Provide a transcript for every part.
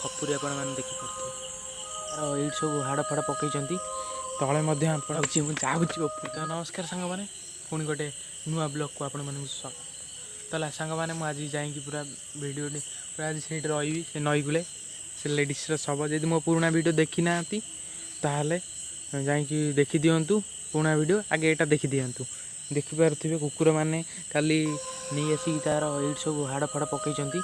ଖପୁରୀ ଆପଣମାନେ ଦେଖିପାରୁଥିବେ। ତାର ଏଇଠି ସବୁ ହାଡ଼ ଫାଡ଼ ପକେଇଛନ୍ତି। ତଳେ ମଧ୍ୟ ଆପଣ ଅଛି, ମୁଁ ଯାଉଛି ଉପରକୁ। ତ ନମସ୍କାର ସାଙ୍ଗମାନେ, ପୁଣି ଗୋଟେ ନୂଆ ବ୍ଲଗ୍କୁ ଆପଣମାନଙ୍କୁ ସ୍ୱାଗତ। ତାହେଲେ ସାଙ୍ଗମାନେ, ମୁଁ ଆଜି ଯାଇକି ପୁରା ଭିଡ଼ିଓଟି ପୁରା ଆଜି ସେଇଠି ରହିବି, ସେ ନଈ କୂଳେ, ସେ ଲେଡ଼ିସ୍ର ଶବ। ଯଦି ମୋ ପୁରୁଣା ଭିଡ଼ିଓ ଦେଖିନାହାନ୍ତି ତାହେଲେ ଯାଇକି ଦେଖିଦିଅନ୍ତୁ ପୁରୁଣା ଭିଡ଼ିଓ, ଆଗେ ଏଇଟା ଦେଖିଦିଅନ୍ତୁ। ଦେଖିପାରୁଥିବେ କୁକୁରମାନେ କାଲି ନେଇ ଆସିକି ତାର ଏଇଠି ସବୁ ହାଡ଼ ଫାଡ଼ ପକେଇଛନ୍ତି।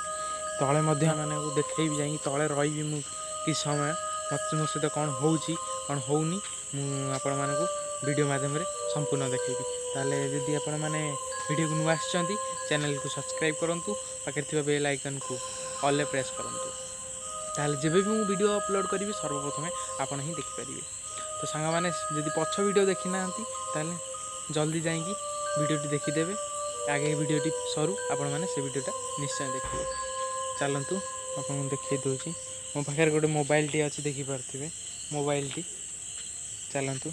ତଳେ ମଧ୍ୟ ମାନଙ୍କୁ ଦେଖେଇବି, ଯାଇକି ତଳେ ରହିବି ମୁଁ କିଛି ସମୟ। ମୋତେ ମୋ ସହିତ କ'ଣ ହେଉଛି କ'ଣ ହେଉନି ମୁଁ ଆପଣମାନଙ୍କୁ ଭିଡ଼ିଓ ମାଧ୍ୟମରେ ସମ୍ପୂର୍ଣ୍ଣ ଦେଖେଇବି। ତାହେଲେ ଯଦି ଆପଣମାନେ ଭିଡ଼ିଓକୁ ନୂଆ ଆସିଛନ୍ତି, ଚ୍ୟାନେଲକୁ ସବସ୍କ୍ରାଇବ୍ କରନ୍ତୁ, ପାଖରେ ଥିବା ବେଲ୍ ଆଇକନ୍କୁ ଅଲ୍ରେ ପ୍ରେସ୍ କରନ୍ତୁ। ତାହେଲେ ଯେବେ ବି ମୁଁ ଭିଡ଼ିଓ ଅପଲୋଡ଼ କରିବି ସର୍ବପ୍ରଥମେ ଆପଣ ହିଁ ଦେଖିପାରିବେ। ତ ସାଙ୍ଗମାନେ, ଯଦି ପଛ ଭିଡ଼ିଓ ଦେଖିନାହାନ୍ତି ତାହେଲେ ଜଲ୍ଦି ଯାଇକି ଭିଡ଼ିଓଟି ଦେଖିଦେବେ। ଆଗେ ଭିଡ଼ିଓଟି ସରୁ, ଆପଣମାନେ ସେ ଭିଡ଼ିଓଟା ନିଶ୍ଚୟ ଦେଖିବେ। ଚାଲନ୍ତୁ ଆପଣଙ୍କୁ ଦେଖାଇ ଦେଉଛି। ମୋ ପାଖରେ ଗୋଟେ ମୋବାଇଲଟି ଅଛି, ଦେଖିପାରୁଥିବେ ମୋବାଇଲଟି। ଚାଲନ୍ତୁ,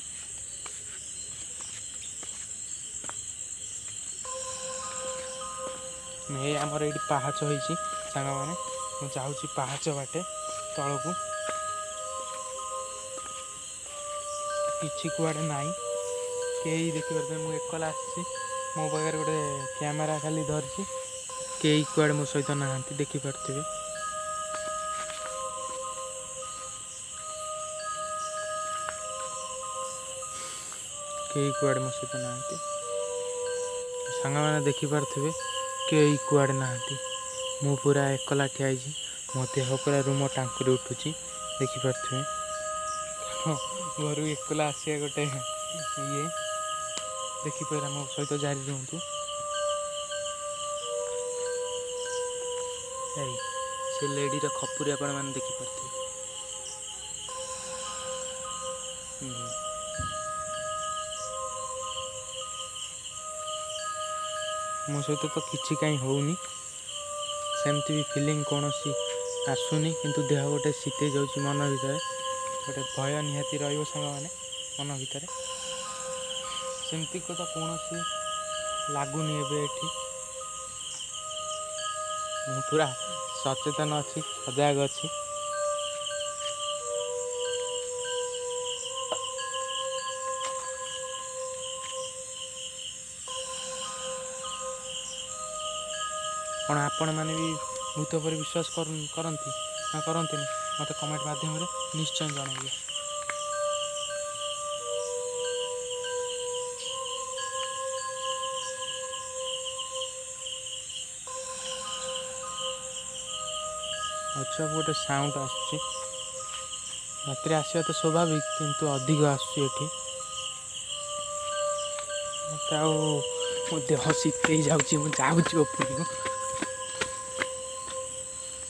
ଏଇ ଆମର ଏଇଠି ପାହାଚ ହେଇଛି ସାଙ୍ଗମାନେ। ମୁଁ ଯାଉଛି ପାହାଚ ବାଟେ ତଳକୁ। କିଛି କୁଆଡ଼େ ନାହିଁ, କେହି ଦେଖିପାରୁଥିବେ। ମୁଁ ଏକଲା ଆସିଛି, ମୋ ପାଖରେ ଗୋଟେ କ୍ୟାମେରା ଖାଲି ଧରିଛି, କେହି କୁଆଡ଼େ ମୋ ସହିତ ନାହାନ୍ତି, ଦେଖିପାରୁଥିବେ। କେହି କୁଆଡ଼େ ମୋ ସହିତ ନାହାନ୍ତି ସାଙ୍ଗମାନେ, ଦେଖିପାରୁଥିବେ କେହି କୁଆଡ଼େ ନାହାନ୍ତି। ମୁଁ ପୁରା ଏକଲା ଠିଆ ହେଇଛି, ମୋ ଦେହ ପୁରା ରୁମ ଟାଙ୍କୁରି ଉଠୁଛି, ଦେଖିପାରୁଥିବେ। ଘରୁ ଏକଲା ଆସିବା ଗୋଟେ ଇଏ। ଦେଖିପାରିଲା, ମୋ ସହିତ ଜାରି ରୁହନ୍ତୁ। ଏଇ ସେ ଲେଡ଼ିର ଖପୁରୀ ଆପଣମାନେ ଦେଖିପାରୁଥିବେ। ମୋ ସହିତ ତ କିଛି କାହିଁ ହେଉନି, ସେମିତି ବି ଫିଲିଂ କୌଣସି ଆସୁନି, କିନ୍ତୁ ଦେହ ଗୋଟେ ଶୀତେଇ ଯାଉଛି। ମନ ଭିତରେ ଗୋଟେ ଭୟ ନିହାତି ରହିବ ସାଙ୍ଗମାନେ, ମନ ଭିତରେ ସେମିତି କଥା କୌଣସି ଲାଗୁନି। ଏବେ ଏଠି ମୁଁ ପୁରା ସଚେତନ ଅଛି, ସଜାଗ ଅଛି। କ'ଣ ଆପଣମାନେ ବି ଭୂତ ଉପରେ ବିଶ୍ୱାସ କରନ୍ତି ନା କରନ୍ତିନି, ମୋତେ କମେଣ୍ଟ ମାଧ୍ୟମରେ ନିଶ୍ଚୟ ଜଣାଇବେ। ଅଜବ ଗୋଟେ ସାଉଣ୍ଡ ଆସୁଛି। ରାତିରେ ଆସିବା ତ ସ୍ୱାଭାବିକ, କିନ୍ତୁ ଅଧିକ ଆସୁଛି ଏଠି। ମୋତେ ଆଉ ମୋ ଦେହ ଶୀତେଇ ଯାଉଛି, ମୁଁ ଯାଉଛି ଉପରକୁ।